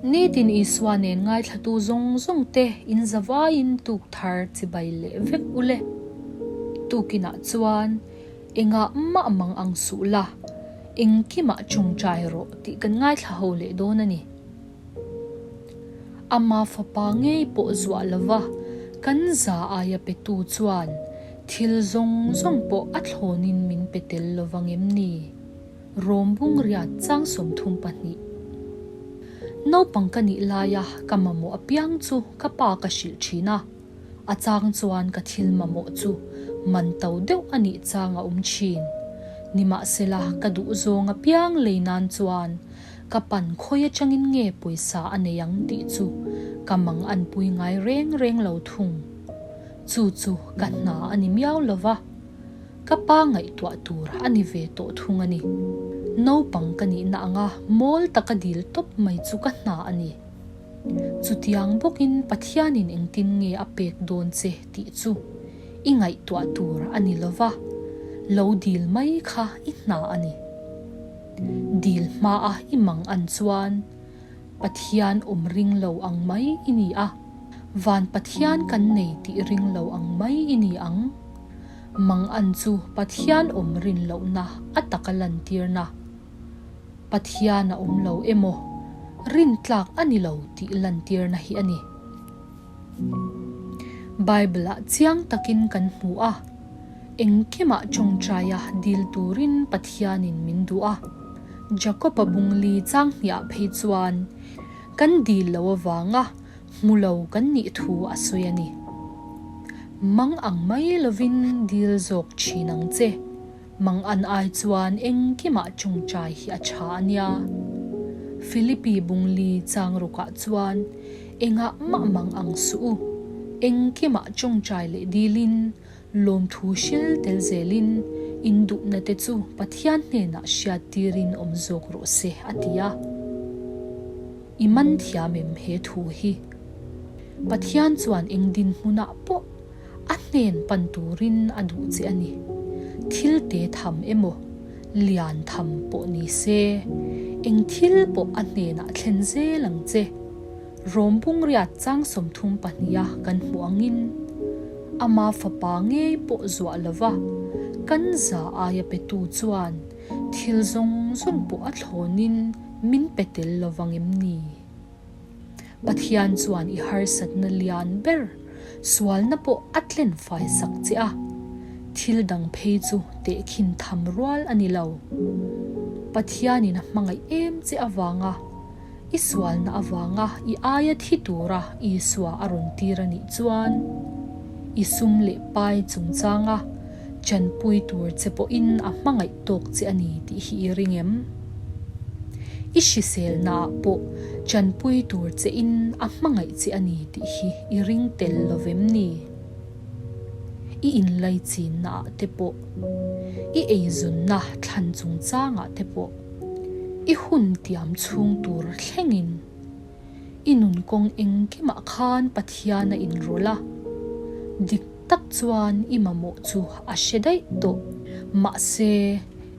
Nitin Isua nen ngaithlatu zawng zawng te in zavaiin tuk thar chibai leh vek u le. Tukinah chuan engah mah mang ang suh la, engkimah tawngtai rawh tih kan ngaithla ho leh dawn a ni. Ama fapa ngei pawh zuah lova kan za aia petu chuan thil zawng zawng pawh a thlawnin min pe tel lovang em ni? Rom bung riat chang 32. Naupang ka nih laia ka mamawh apiang chu ka pa ka hrilh thin a, a chang chuan ka thil mamawh chu man to deuh a nih chang a awm thin. Nimahsela ka duh zawng apiang lei nan chuan ka pan khawi atangin nge pawisa a nei ang tih chu ka mang anpui ngai reng reng lo thung. Chu chu ka hna a ni miau lova. Ka pa ngaihtuah tur a ni ve tawh thung a ni. Naupang ka nihna anga mawl taka dil tawp mai chu ka hna a ni. Chutiang bawkin Pathianin engtin nge a pek dawn che tih chu i ngaihtuah tur a ni lo va, lo dil mai kha i hna a ni. Dil hmaa i mang an chuan Pathian awm ring lo ang mai i ni a, van Pathian kan nei tih ring lo ang mai i ni ang. Mangan chu Pathian awm rin lohna a taka lantirna, Pathian a awm lo emaw, rintlak a ni lo tih lantirna hi a ni. Bible-ah chiang takin kan hmu a, engkimah tawngtaia dil turin Pathianin min duh a. Jakob-a bungli chang hniah phei chuan kan dil lo avanga Hmu lo kan nih thu a sawi a ni. Mang ang mai lovin dil zawk thin ang che. Mang an ai chuan engkimah tawngtai hi a tha a nia. Philippi bungli chang rukah chuan engah mah mang ang suh u. Engkimah tawngtai leh dilin lawmthu hril tel zelin induhna te chu Pathian hnenah hriat tirin awm zawk rawh se a ti a. I man thiam em he thu hi? Pathian chuan eng dinhmunah pawh a hnen pan turin a duh che a ni. Thil te tham emaw, lian tham pawh ni se, eng thil pawh a hnenah thlen zel ang che. Rom bungriat chang 32 a kan hmuh angin, ama fapa ngei pawh zuah lova kan za aia petu chuan thil zawng zawng pawh a thlawnin Min pe tel lovang em ni? Pathian chuan i harsatna lian ber sualna pawh a tlen fai sak che a, thil dang phei chu tehkhin tham rual a ni lo. Pathianin a hmangaih em che avanga i sualna avanga i aia thi tura Isua a rawn tir a nih chuan, i sum leh pai chungchanga chanpui tur che pawhin a hmangaih tawk che a ni tih hi i ring em? I hriselnaah pawh chanpui tur che in a hmangaih che a ni tih hi i ring tel lo vem ni? I inlaichinnaah te pawh, i eizunna thlan chungchangah te pawh, i hun tiam chhung tur thlengin i nun kawng engkimah khan Pathian a inrawlh a, dik tak chuan i mamawh chu a hre daih tawh. Mahse,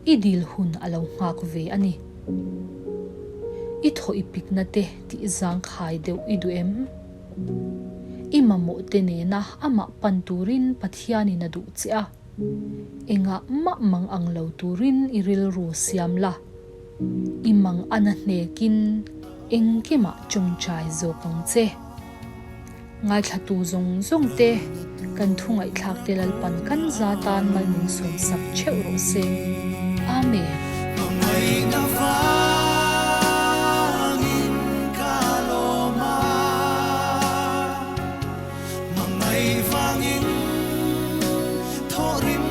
i dil hun a lo nghak ve a ni. I thaw i pikna te tih zangkhai deuh i duh em? I mamawh te nena amah pan turin Pathianin a duh che a, engah mah mang ang lo turin i rilru siam la. I mang a na hnekin engkimah tawngtai zawk ang che. Ngaithlatu zawng zawng te, kan thu ngaihthlak te Lalpan kan za tan mal min sawm sak theuh rawh se. Amen. Hmangaihna vangin ka lawm a, hmangaih vangin thawhrim.